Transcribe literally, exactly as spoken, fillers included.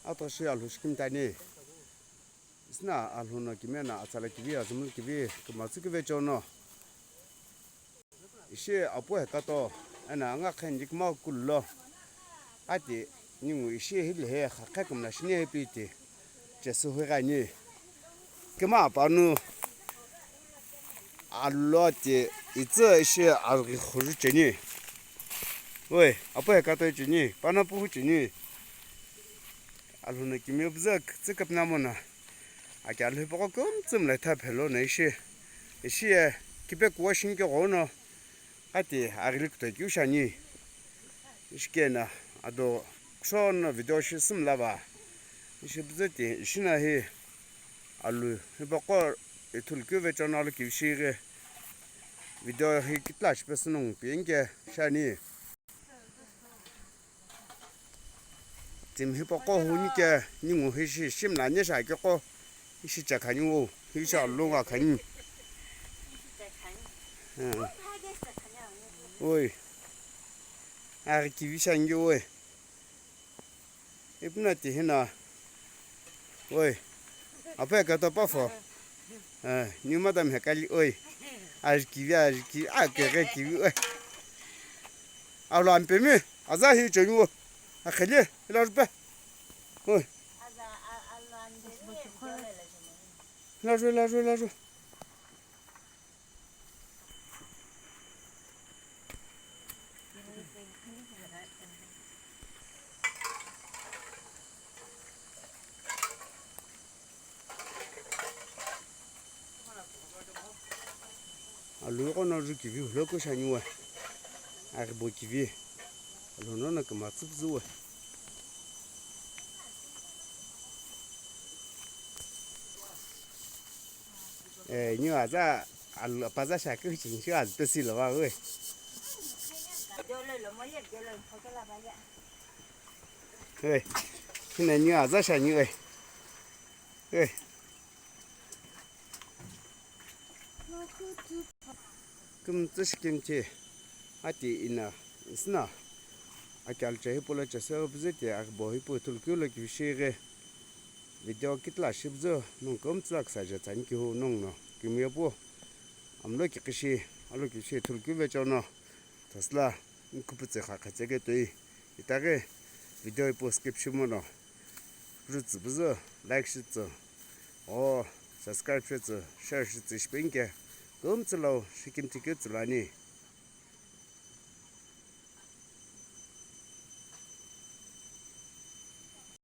Atoshi alhou shikimtani. Isna alhou no kimiye no atsala kivi, azumlu kivi, kumatsu kive chono. Ishi apu hekato, ena anga khen dikma kullo. Ati ningu ishi hili he khakhe kumla shini he piti. Jesu hui gani. Kima panu allo ati itse ishi argi khuru cheni. Oi, apu hekato cheni, pana puhu cheni. Alhou no kimiye buzak, tsikap namona. Aki alhou poko kumtsum la tha phelo na ishi. Ishi ye, kipe kuwa shinke gono. Ati aghili kutoikeu shiani. Ishikena ado kushou no video shi sümla va. Ishi püzüti ishina hi alhou hipaqo ithulu keu ve channel kivi shi ghi video hi kitila shipe sünung pi inke shiani. Timi hipaqo huni ke ningu hi shi shimla ne sha ke qo ishi cha khani wo, ishi alunga khani. Eh. Oi. Aghi kivi shangi oi. Ipuna ti hina. Oi. Ape ka to pa fo. Eh, new madam he kali oi. Aghi kivi, aghi kivi, a ke ghi kivi oi. Alo ampemi, aza hi chonyu. Akhele, ila rupe. Oi. Ila ru, ila ru, ila ru. Alhou ighono ju kivi hulo kusha niwe. Aghibo kivi. Alhou nono kumatsu püzüwe. Eh, nyo aza, al-, paza shakeu chinchu aza pesi lo va we. We. Hina nyo aza sha nyo we. We. Kümtsü shikimthi ati ina isna. Akalcha hipau lo chesü püzüti aghibo hipau ithulu keu lo kivi shi ghi. Video kitila shi püzü nongu kümtsü la küsa je tsani kihu nongu no kimiye pu. Amlo kiqishi, alo kishi ithulu keu ve chono. Thasla, nkuputse kha khatseke toi. Itaghi video ipu skip shimono. Rütsü püzü, like shitsü. O, subscribe shitsü, share shitsü shipenke. Kümtsü lo, shikimthi keu tsü lo ani.